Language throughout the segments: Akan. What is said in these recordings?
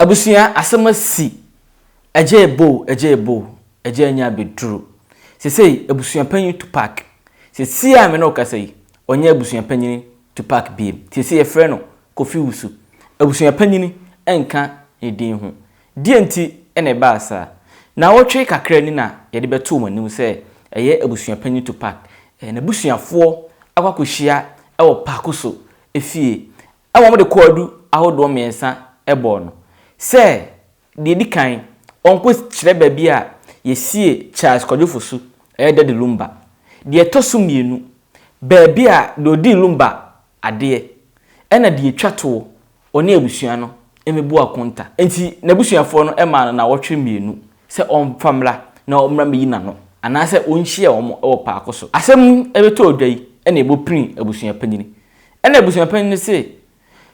Abusua asɛm asi Agya ebo o agya ebo o agya anya abɛduru Sesei abusua panyin Tupac Sesei a me ne wo kasa yi ɔnyɛ abusua panyin Tupac biem Sesei yɛfrɛ no Kofi Wusu Abusua panyin nka ne din ho Deɛ nti na ɛbaa saa? Naawɔtwe kakra ni na yɛde bɛtoo mo anim sɛ ɛyɛ abusua panyin Tupac n'abusuafoɔ akɔ akɔhyia wɔ Pakoso fie Ɛnna wɔde kwaadu ahodoɔ mmiɛnsa bɔɔ no sɛ, deɛ ɛdi kan, ɔnkɔkyerɛ baabi a yɛsie Charles Kwadwo Fosu, ɛyɛ Daddy Lumba. Deɛ ɛtɔ so mmienu, baabi a deɛ ɔdii Lumba adeɛ. Ɛnna deɛ ɛtwa toɔ, ɔne abusua no mmɛbu akonta. Enti n'abusuafoɔ no maa no nnawɔtwe mmienu sɛ ɔmfa mmra na ɔmmra mmɛyi n'ano, anaasɛ ɔnhyia wɔn wɔ paako so. Asɛm yi bɛtɔɔ dwa yi na ɛbɔ pirii abusua panin. Ɛna abusua panin no se,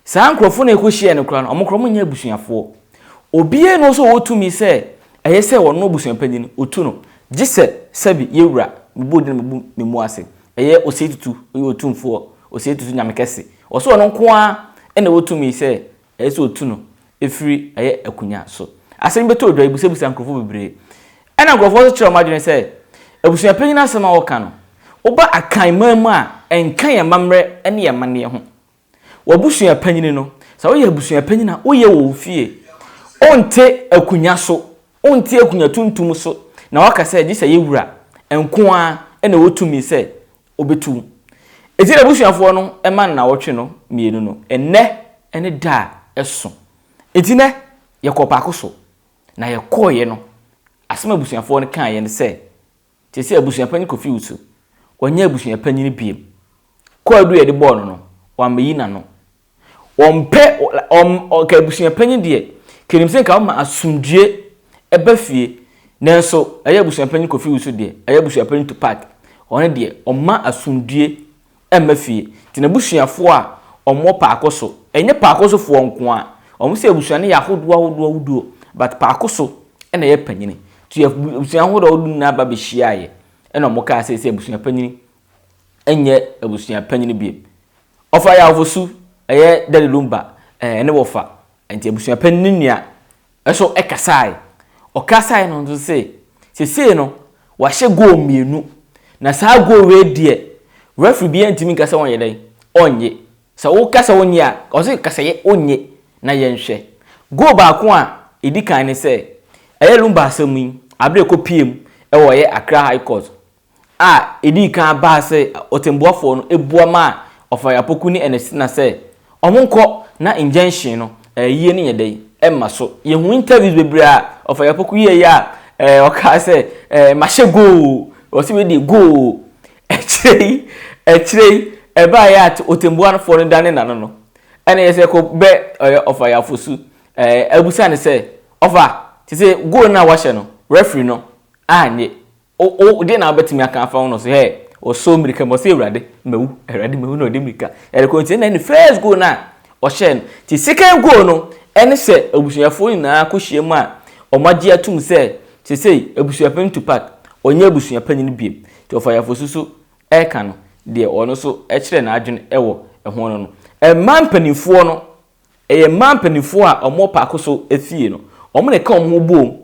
Saa nkurɔfoɔ no a ɛkɔhyiaeɛ no koraa no, wɔn koraa wɔnyɛ abusuafoɔ. Obiara nni hɔ sɛ ɔwɔ tumi sɛ ɛyɛ sɛ ɔno abusua panin no, ɔtu no, gye sɛ sɛbe yɛn wura, mebɔ din na mebu me mu ase, ɛyɛ Osei Tutu, ɔyɛ Otumfoɔ, Osei Tutu Nyame Kɛse. Ɔse ɔno nko ara na ɛwɔ tumi sɛ ɛyɛ sɛ ɔtu no firi ɛyɛ akunya so. Asɛm yi bɛtɔ dwa, yɛbisabisa nkurɔfoɔ bebree. Ɛna nkurɔfoɔ nso kyerɛ wɔn adwene sɛ, abusuapanyin asɛm a wɔka no, woba Akan man mu a, ɛnka yɛn amammerɛ ne yɛn amanneɛ ho. W'abusua panyin no, sɛ woyɛ abusua panyin a, woyɛ wɔ wo fie. Wonte akunya so, wonte akunya tuntum so na woaka sɛ gye sɛ yɛn wura nko ara na ɛwɔ tumi sɛ ɔbɛtu wo. Enti n'abusuafoɔ no ma no nnawɔtwe no mmienu no, ɛnnɛ ne da a ɛso. Enti nnɛ, yɛkɔɔ paako so, na yɛkɔeɛ no, asɛm a abusuafoɔ no kaeɛ ne sɛ, Seesei abusuapanin Kofi Wusu, ɔnyɛ abusuapanin bio. Kwaadu a yɛde bɔɔ no no, wammɛyi n'ano. Wɔmpɛ, wɔn, ɔka abusuapanyin deɛ, kenim sɛ nka wɔma asomdwie ɛba fie. Nanso, ɛyɛ abusuapanyin Kofi Wusu deɛ, ɛyɛ abusuapanyin Tupac, ɔno deɛ, ɔma asomdwie ɛmma fie. Nti n'abusuafoɔ a wɔwɔ paako so, ɛnyɛ paako sofoɔ nko ara, wɔn sɛ abusua no yɛ ahodoɔ ahodoɔ ahodoɔ, but paako so ɛna ɛyɛ panyini. Nti abusua ahodoɔ ahodoɔ nyinaa ba bɛhyiaeɛ, ɛna wɔn kaa sɛ sɛ abusua panyini ɛnyɛ abusua panyini bio. Ɔfa yɛ awofosu, ɛyɛ Daddy Lumba ɛɛ ne wɔfa. Nti abusua panyin ne nua nso kasae. Ɔkasae no nso se, sesei no wahyɛ goal mmienu, na saa goal wei deɛ referee biara ntumi nka sɛ ɔnyɛ dɛn, ɔnnye. Sɛ woka sɛ wonnye a, ɔse ka sɛ yɛ wonnye na yɛnhwɛ. Goal baako a ɛdi kan ne sɛ, ɛyɛ Lumba asɛm yi, abere ɛkɔpue mu wɔ ɛyɛ Accra High Court, a edii kan baa sɛ ɔtɛmbuafoɔ no bua maa Ɔfai Apoku ne Ernestina sɛ wɔnkɔ na injunction no ayie no nyɛ dɛn mma so. Yɛhu interviews bebree a Ɔfai Apoku yɛeɛ a ɛɛ ɔkaa sɛ ɛɛ mahyɛ goal, ɔse wei deɛ goal. Akyire yi akyire yi ɛbaeɛ a ɔtɛmbuafoɔ no dane n'ano no ɛna yɛ sɛ kɔ bɛ ɛyɛ Ɔfai Afosu ɛɛ abusa no sɛ Ɔfa te sɛ goal no a wahyɛ no referee no annye. O, o, deɛ na wobɛtumi aka afa ho no so, hɛ, ɔsɔɔ mmirika mu, ɔsɛ Awurade, mawu, Awurade, mawu, na ɔde mmirika ɛrekɔ nti ɛna ne first goal no a ɔhyɛɛ no. Nti second goal no ɛne sɛ abusuafoɔ nyinaa kɔhyia mu a wɔagye atum sɛ sesei abusuapanin Tupac ɔnyɛ abusuapanin biem. Nti Ɔfayafosu so ɛreka no, deɛ ɔno nso ɛkyerɛ n'adwene ɛwɔ ɛho no no. Mmaa mpanimfoɔ no Ɛyɛ mmaa mpanimfoɔ a wɔwɔ paako so fie no, wɔn na ɛka wɔn ho bom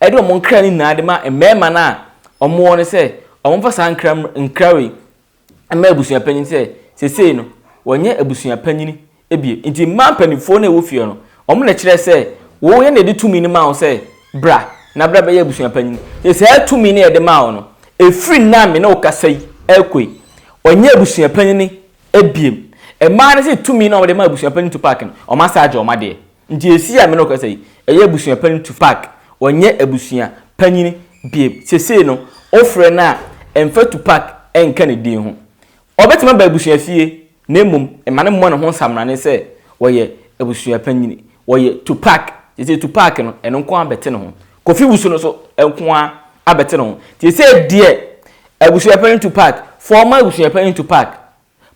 de wɔn nkra no nyinaa de ma mmarima no a wɔwɔ no sɛ wɔmfa saa nkra nkra wei mma abusua panyin sɛ seesei no wɔnyɛ abusua panyin bio. Nti mmaa mpanimfoɔ no a ɛwɔ fie no, wɔn na ɛkyerɛ sɛ wo yɛn na yɛde tumi no ma wo sɛ bra na bra bɛyɛ abusua panyin. Sɛ saa tumi no yɛde ma wo no, ɛfiri nna a me ne wo kasa yi ɛrekɔ yi, ɔnyɛ abusua panyin Ebiem, mmaa no se tumi no a wɔde ma abusuapanin Tupac no, wɔasan agye wɔn adeɛ. Nti esi a me ne wo kasa yi, ɛyɛ abusuapanin Tupac, ɔnyɛ abusua panyin biem. Sesei no, wofrɛ no a, mfa Tupac nka ne din ho. Ɔbɛtumi aba abusua fie, na mmom mma no mmɔ ne ho nsamrane sɛ ɔyɛ abusua panyin. Ɔyɛ Tupac. Sesei Tupac no, ɛno nko ara bɛte ne ho. Kofi Wusu no nso nko ara abɛte ne ho. Sesei deɛ, Abusuapanyin Tupac, former Abusuapanyin Tupac,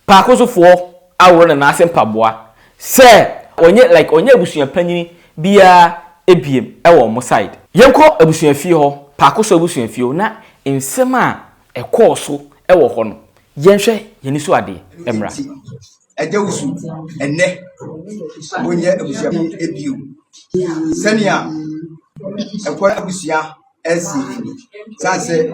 Paako so foɔ aworɔ ne nan ase mpaboa sɛ ɔnyɛ like ɔnyɛ abusuapanyin biara ebiem ɛwɔ ɔmo side. Yɛnkɔ abusuafie hɔ, Paako so abusuafie hɔ na nsɛm a ɛkɔɔ so ɛwɔ hɔ no yɛnhwɛ yɛn ani so adeɛ mmra. Ɛno nti, Agya Wusu, ɛnnɛ wonyɛ abusuapanyin bio. Sɛnea ɛkɔ abusua ɛsi ni san sɛ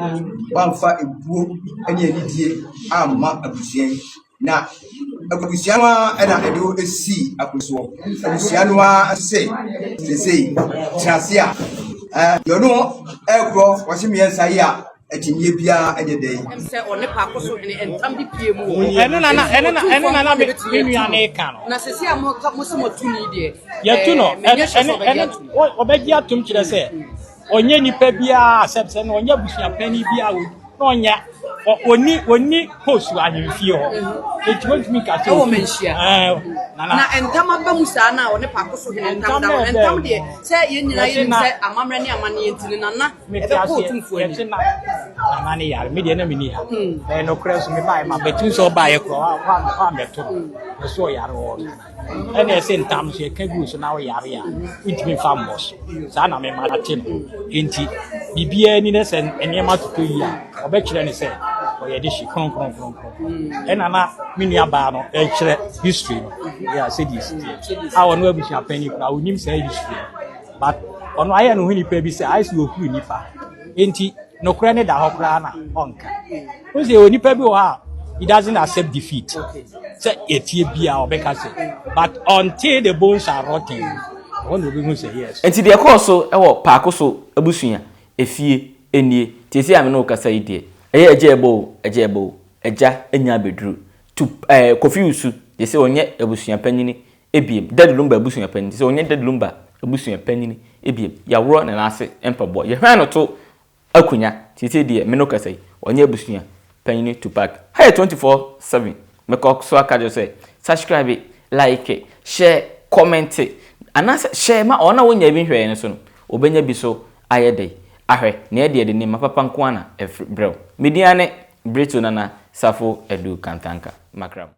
wamfa ebuo ne anidie amma abusua yi, na abusua no ara ɛna ɛde wo esi akonnwa soɔ. Abusua no ara sɛ sesei tena ase a deɛ ɔno ɛkorɔ wɔsi mmiɛnsa yi a, akyinnye biara ɛnyɛ dɛ yi. Sɛ ɔne Paako so hene ntam bi pie mu wɔ Ɛno na me nua ne ka no. Na sɛsi a mo sɛ mo tu ni deɛ. Yɛtu no. Menyɛ sure ɛne sɛ ɔbɛgye ɛne atum. Ɔbɛgye atom, kyerɛ sɛ ɔnyɛ nipa biara sɛ no ɔnyɛ abusuapanin biara na ɔnyɛ ɔni post wɔ ahemfie hɔ, eti wɔntumi ka sɛ Ɛwɔ Manhyia. Nana. Na ntam aba mu saa na ɔne Paako so hene ntam Ntam da na hɔ. ɛbɛn Ntam mu. deɛ, sɛ yɛn nyinaa Yɛse yɛnim na sɛ amammerɛ ne amanneɛ nti no, nana mete ɛbɛkɔ aseɛ. Otumfoɔ Yɛte anim. na nana ne yare, me deɛ na meni ha. Ɛyɛ nokorɛ so, mebaeɛ ma bɛtu sɛ ɔbaeɛ korɔ wammɛto no, ɛsɛ ɔyare wɔ no, ɛna ɛsɛ ntam so yɛka gu so na woyare a, wontumi mfa mmɔ so. Saa na mema te no, enti biribiara ni ne sɛ nneɛma totɔ yi a, ɔbɛkyerɛ ne sɛ ɔyɛ de hye kronkronkronkron. Ɛna na me nua baa no ɛkyerɛ history no yɛ sɛdeɛ ɛsi teɛ a, ɔno abusuapanyin koraa onim saa history no, but ɔno ayɛ ne ho nipa bi sɛ ayɛ sɛ ɔhuru nipa, enti nokorɛ ne da hɔ koraa na ɔnka. Wo sɛ onipa bi wɔ hɔ a, he doesn't accept defeat, sɛ yɛtie bia ɔbɛka sɛ, but until the bones are rotten, ɛhɔ na obɛhu sɛ yes. Nti deɛ ɛkɔɔ so wɔ Paako so abusua efie nie. Tie a me ne wo kasa yi deɛ, ɛyɛ agya ɛbɔ o, agya ɛbɔ o, agya anya abɛduru tu Kofi Wusu deɛ sɛ ɔnyɛ abusua panyini ebiem. Daddy Lumba abusua panyin sɛ ɔnyɛ Daddy Lumba abusua panyini ebiem. Yɛaworɔ ne nan ase mpaboa, yɛhwɛn no to akonnwa. Tietie deɛ me no kasa yi, ɔnyɛ abusua panyini Tupac. Ha yɛ 24/7. Mekɔ so aka kyerɛ sɛ subscribe, like, share, comment, anaasɛ share ma ɔno a wonya bi nhwɛeɛ no so no, obɛnya bi so ayɛ dɛ ahwɛ. Nea ɛdeɛ de nneɛma papa nko ara na ɛfiri brɛw. Media ne Brito Nana Safo Edu Kantanka Makram.